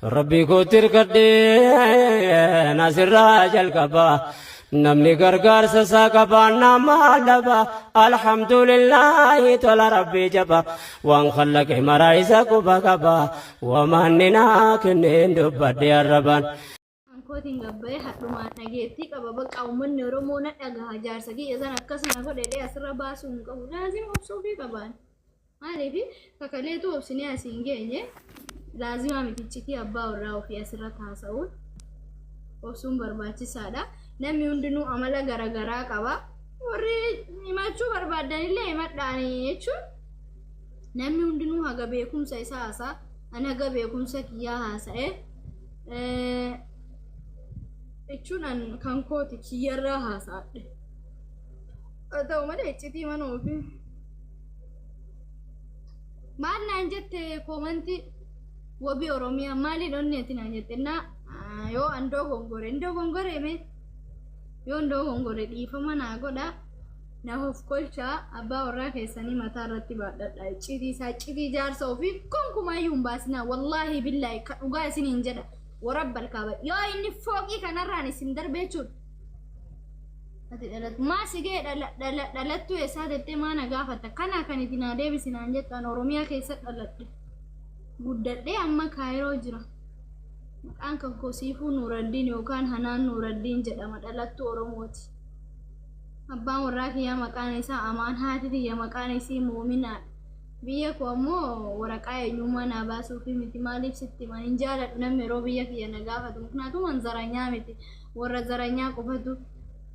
Rabbii kootti hirkadhee asirraa jalqaba. Namni gargaarsa isaa qabaan nama laba. Alhamdulillaahi tola Rabbii jaba. Waan khallaqe maraa isa quba qaba. Wamanni naa kenneen dubbadhe arrabaan. Kan kootiin gabbayee hadhumaan dhageettii qaba bakka uummanni Oromoo na dhagaha jaarsa kiyya san akkas na godhe dhee asirra baasuu hin qabu. Laazima obsuufii qabaan. Maaliif kakaleetu obsinee asii hin geenye laazimaa miti iccitii abbaa warraa ofii asirratti haasa'uun obsuun barbaachisaadha. Namni hundinuu amala garaagaraa qaba. Warri himachuu barbaaddanillee himadhaanii jechuun namni hundinuu haga beekumsa isaa haasa'a. Ani haga beekumsa kiyyaa haasa'e. Jechuun an kan kooti kiyyarraa haasa'adhe. Haa ta'u malee iccitii mana ofii. Maal naan jette koomantii wabii Oromiyaa maaliin onneeti naan jette naa yoo andoo gongore indoo gongore mee yoo andoo gongore dhiifama naa godha na of kolchaa abbaa warraa keessanii mataa irratti baadhadha iccitii isaa iccitii jaarsa ofii gonkumaayyuu hin baasinaa wallaahi billaahi ka dhugaa isiniin jedha warabbal kaaba yoo inni fooqii kanarraan isin darbe jechuudha Ati dhalattu maa si ga'e dhala dhala dhalattuu eessaa tettee maa na gaafatta kana kan itti naa deebisi naan jettu an Oromiyaa keessa dhaladhe guddadhee amma Kaayiroo jira maqaan kan koo Siifuu Nuuraddiin yookaan Hanaan Nuuraddiin jedhama dhalattuu Oromooti abbaan warraa kiyyaa maqaan isaa Amaan haati tiyya maqaan isii Moominaadha biyya koo ammoo waraqaa eenyummaa naa baasuufi miti maaliif sitti himan hin jaaladhu namni yeroo biyya kiyya na gaafatu muknaatu manzaranyaa miti Warra zaranyaa qofatu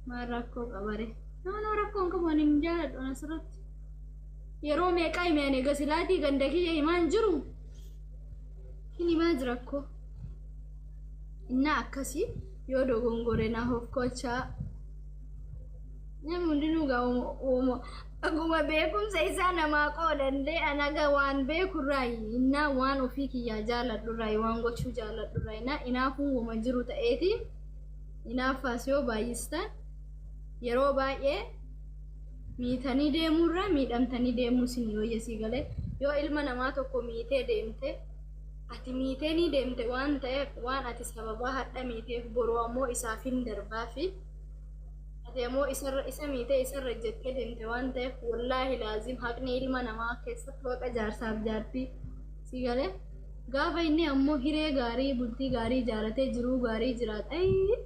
maal rakkoo qabare. Nama nama rakkoo hin qabu ani hin jaaladhu ana asirratti. Yeroo meeqa hime ani egaa silaatii ganda kiyya himaa hin jiru. Hin himaa jira akkoo. Innaa akkasii yoo dogongore na hofkolchaa. Namni hundinuu gaa uuma akkuma beekumsa isaa namaa qoodallee an haga waan beekurraayi innaa waan ofii kiyyaa jaaladhurraayi waan gochuu jaaladhurraayi innaa inaafuun woma jiru ta'eeti inaaffaas yoo baay'istan yeroo baay'ee miitanii deemuurra miidhamtanii deemuu isin wayya sii galee yoo ilma namaa tokko miitee deemte ati miitee ni deemte waan ta'eef waan ati sababaa hadha miiteef boruu ammoo isaaf hin darbaafi. Ati ammoo isarra isa miitee isarra ejjettee deemte waan ta'eef wallaahi laazim haqni ilma namaa keessattuu haqa jaarsaaf jaartii si galee gaafa inni ammoo hiree gaarii bultii gaarii ijaaratee jiruu gaarii jiraata ayii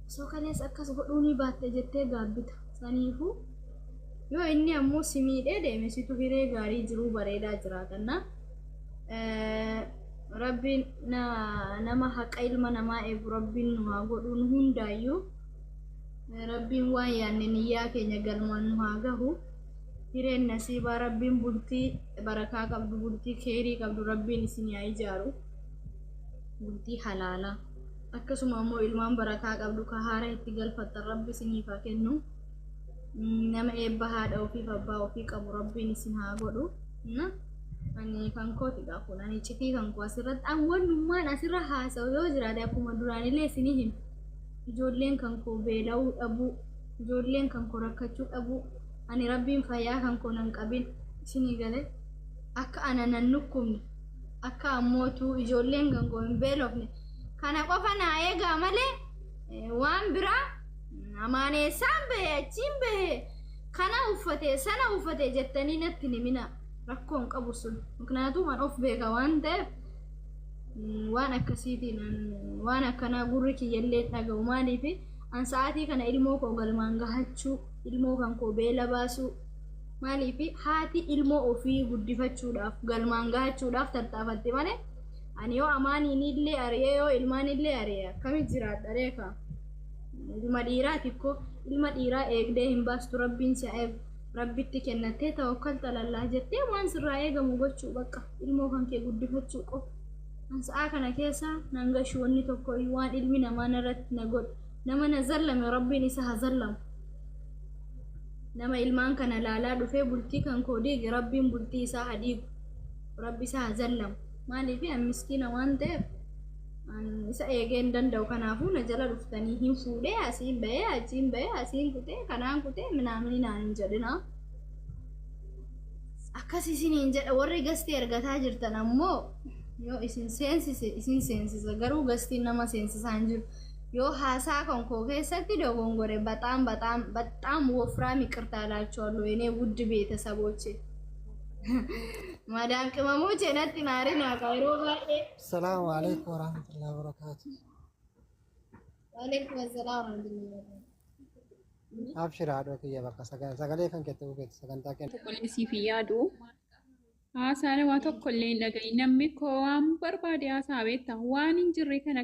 osoo kalees akkas godhuu ni baatte jettee gaabbita saniifuu yoo inni ammoo si miidhee deeme situ hiree gaarii jiruu bareedaa jiraatanna rabbiin nama haqa ilma namaa eegu rabbiin nu haa godhuu nu hundaayyuu. Rabbiin waan yaanne niyyaa keenya galmaan nu haa gahu. Hireen nasiibaa Rabbiin bultii barakaa qabdu bultii keeyrii qabdu Rabbiin isin haa ijaaru. Bultii halaalaa. Akkasuma ammoo ilmaan barakaa qabdu ka haara itti galfattan Rabbi isiniif haa kennu. Nama eebba haadha ofiif abbaa ofii qabu Rabbiin isin haa godhu. Ani kan kooti gaa kun ani citii kan koo asirratti an wannummaan asirra haasa'u yoo jiraate akkuma duraanillee isinii hima. Ijoolleen kan koo beela'uu dhabuu, ijoolleen kan koo rakkachuu dhabuu, ani Rabbiin fayyaa kan koo nan qabin, isinii galee? Akka ana nan nukkubne, akka ammootuu ijoolleen kan koo hin beelofne, kana qofa naa eegaa malee waan biraa amaan eessaan bahe achiin bahe kana uffate sana uffate jettanii natti hin himinaa. Rakkoo hin qabu sun. Muknaatuu an of beeka waan ta'eef waan akkasiitiin an waan akkanaa gurri kiyyallee hin dhaga'u maaliif an sa'aatii kana ilmoo koo galmaan gahachuu ilmoo kan koo beela baasuu maaliif haati ilmoo ofii guddifachuudhaaf galmaan gahachuudhaaf tattaafatti malee ani yoo amaaniin illee ari'ee yoo ilmaan illee ari'e akkami jiraadha reeka ilma dhiiraa tikko ilma dhiiraa eegdee hin baastu rabbiin si haa eegu rabbitti kennattee tawakkalta lallaa jettee waan sirraa eegamu gochuu bakka ilmoo kan kee guddifachuu qofa. An sa'aa kana keessa nan gashu wanni tokko iyyuu waan ilmi namaa narratti na godhu. Nama na zallame rabbiin isa haa zallamu. Nama ilmaan kana laalaa dhufee bultii kan koo diige rabbiin bultii isaa haa diigu. Rabbi isa haa zallamu. Maaliif an miskiina waan ta'eef an isa eegee hin danda'u kanaafuu na jala dhuftanii hin fuudhee asiin bahee achiin bahee asiin kutee kanaan kutee minaaminii naan hin jedhinaa. Akkas isiniin jedha warri gastii argataa jirtan ammoo Yoo isin seensise isin seensisa garuu gastiin nama seensisaa hin jiru. Yoo haasaa kan koo keessatti dogongore በጣም በጣም በጣም ወፍራም ይቅርታ እላችኋለሁ የኔ ውድ ቤተሰቦቼ። ማዳም ቅመሞቼ natti naarinaa yeroo baay'ee. السلام عليكم ورحمة الله وبركاته. Waalaikum assalam warahmatullahi wabarakatuh. Abshir haadhoo kiyya bakka sagalee kan keetti bukeetti sagantaa kenna. Tokkollee siif hin yaadu. Haasaan waa tokkollee hin dhagahin. Namni koo waan barbaade haasaa beekta. Waan hin jirre kana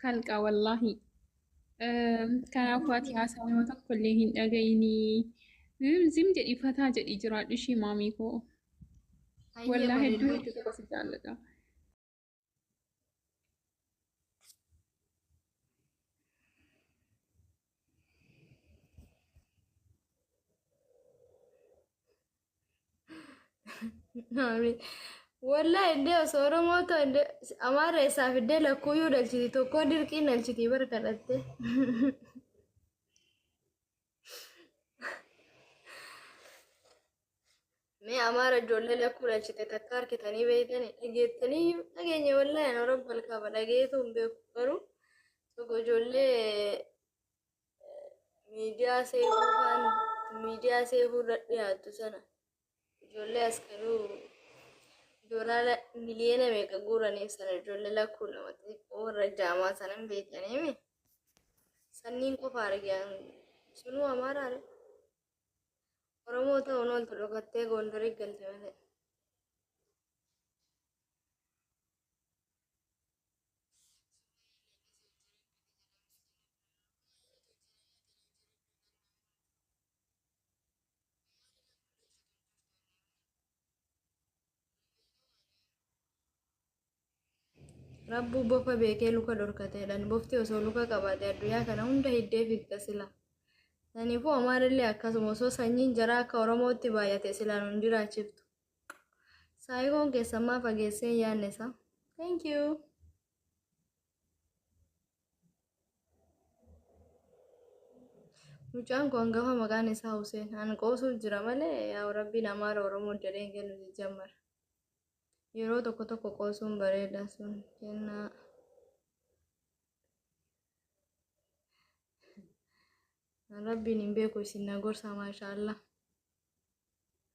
kalqa wallaahi. Kanaafuu ati haasaa nama tokkollee hin dhagahini. Zim jedhi fataa jedhi jiraadhu ishii maamii koo. Hayyee Wallaahi hedduu bareedduu. hedduu tokko si jaalladha. Wallahi indee osoo Oromoo ta'u indee Amaara isaaf iddee lakkuuyyuu dhalchiti tokko dirqiin dhalchiti bara kadhatte. Mee Amaara ijoollee lakkuu dhalchite takka harkitanii beektanii dhageettanii dhageenya wallahi ani Oromoo balkaaba dhageetu hin beeku garuu tokko ijoollee miidiyaa seefuu faan miidiyaa seefuu irra dhiyaattu sana ijoollee as garuu doolaara miliyoona meeqa guuraniif sana ijoollee lakkuu lama xixiqqoo warra jaamaa sana hin beektanii sanniin qofa argan sunuu Amaaraadha. Oromoo ta'uun ooltu dhokattee Gondarii galte malee. Rabbuu bofa beekee luka dhorkateedhaan bofti osoo luka qabaate addunyaa kana hunda hiddee fiigda sila. Saniifuu Amaarrillee akkasuma osoo sanyiin jaraa akka Oromootti baay'ate silaan hin jiraachiftu. Saayikoon keessammaa fageessee hin yaadne isaa. Thank you. Mucaan kun hangafa maqaan isaa Huseen. An qoosuuf jira malee yaa Rabbiin Amaara Oromoo jedhee hin kennu jijjammara. Yeroo tokko tokko qoosuun bareeda sun kennaa. Rabbiin hin beeku isin na gorsa maashaallah.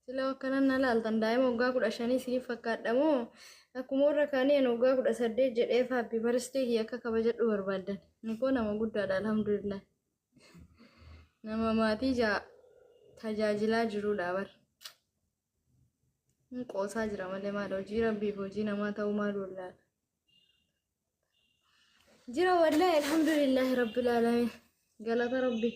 Sila akkanan na laaltan daa'ima waggaa 15 isiniif fakkaadha moo akkuma warra kaanii ani waggaa 18 jedhee happy birthday kiyya akka kabajadhu barbaaddan. Ani koo nama guddaadha alhamdulillah. Nama maatii ja'a tajaajilaa jirudha bar. Hin qoosaa jira malee maal hojii rabbiif hojii namaa ta'uu maal wallaala. Jira wallahi alhamdulillahi rabbil alamin. Galata rabbi.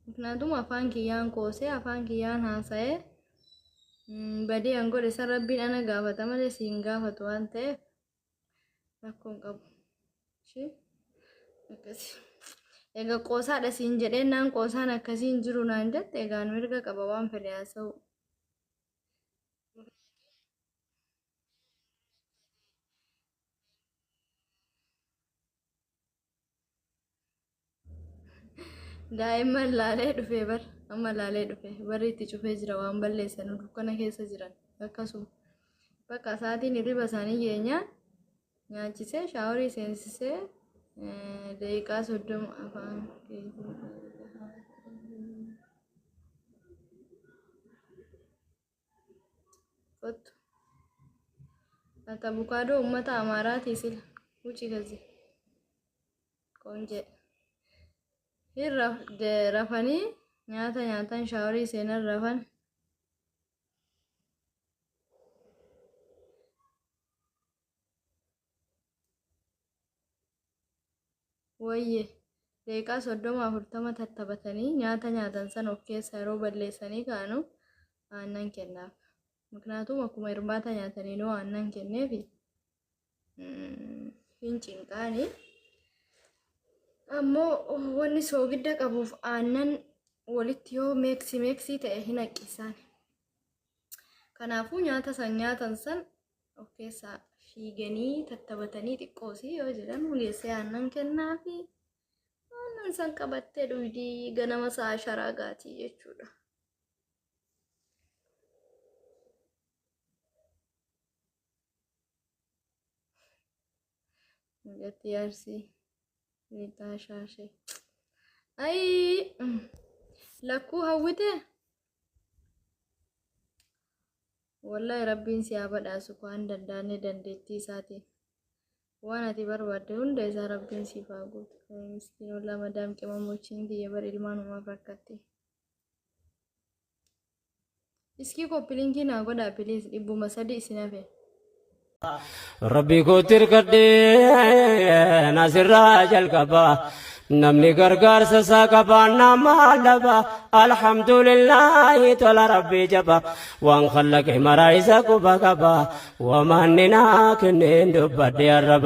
ምክንያቱም afaan kiyyaan qoosee afaan kiyyaan haasa'ee badii an godhe san rabbiin ana gaafata malee si hin gaafatu waan ta'eef rakkoo hin qabu. Ishee akkasi. Egaa qoosaadha siin jedhee naan qoosaan akkasii hin jiru naan jette egaa an mirga qaba waan fedhe haasa'u. Daa'imman laalee dhufee bar amma laalee dhufe barri itti cufee jira waan balleessan dukkana keessa jiran akkasuma bakka isaatiin hirriba isaanii geenyaan nyaachisee shaaworii seensisee daqiiqaa 30 afaan keetiin kottu. Ati abukaadoo uummata Amaaraatii sila wuci gazi qoonjee. Hin rafanii nyaata nyaatan shaaworii seenan rafan. Wayye daqiiqaa 30 40 tattabatanii nyaata nyaatan sana of keessaa yeroo balleessanii kaanu aannan kennaaf. ምክንያቱም akkuma irbaata nyaatanii noo aannan kenneefi hin cinqaani. Ammoo wanni soogidda qabuuf aannan walitti yoo meeksii meeksii ta'e hin haqqisaan. Kanaafuu nyaata san nyaatan san of keessaa fiiganii tattabatanii xiqqoosii yoo jedhan huleessee aannan kennaafi aannan san qabattee dhuydii ganama sa'a sharaa gaatii jechuudha. Mucattii Arsii Lixaa Shaashee. Ayii lakkuu hawwite wallahi rabbiin si haa badhaasu waan danda'anne dandeettii isaatiin waan ati barbaadde hunda isaa rabbiin siif haa guutu. Miskiin wallah madaam qimamochiin tiyya bar ilmaanumaaf rakkatte. Iskii copy link naa godhaa please 300 isin hafe. Rabbii kootti hirkadhee nasirraa jalqaba. Namni gargaarsa isaa qabaan nama laba. Alhamdulillahi tola rabbii jaba. Waan khallaqe maraa isa quba qaba. Wamanni naa kenneen dubbadhe arraba.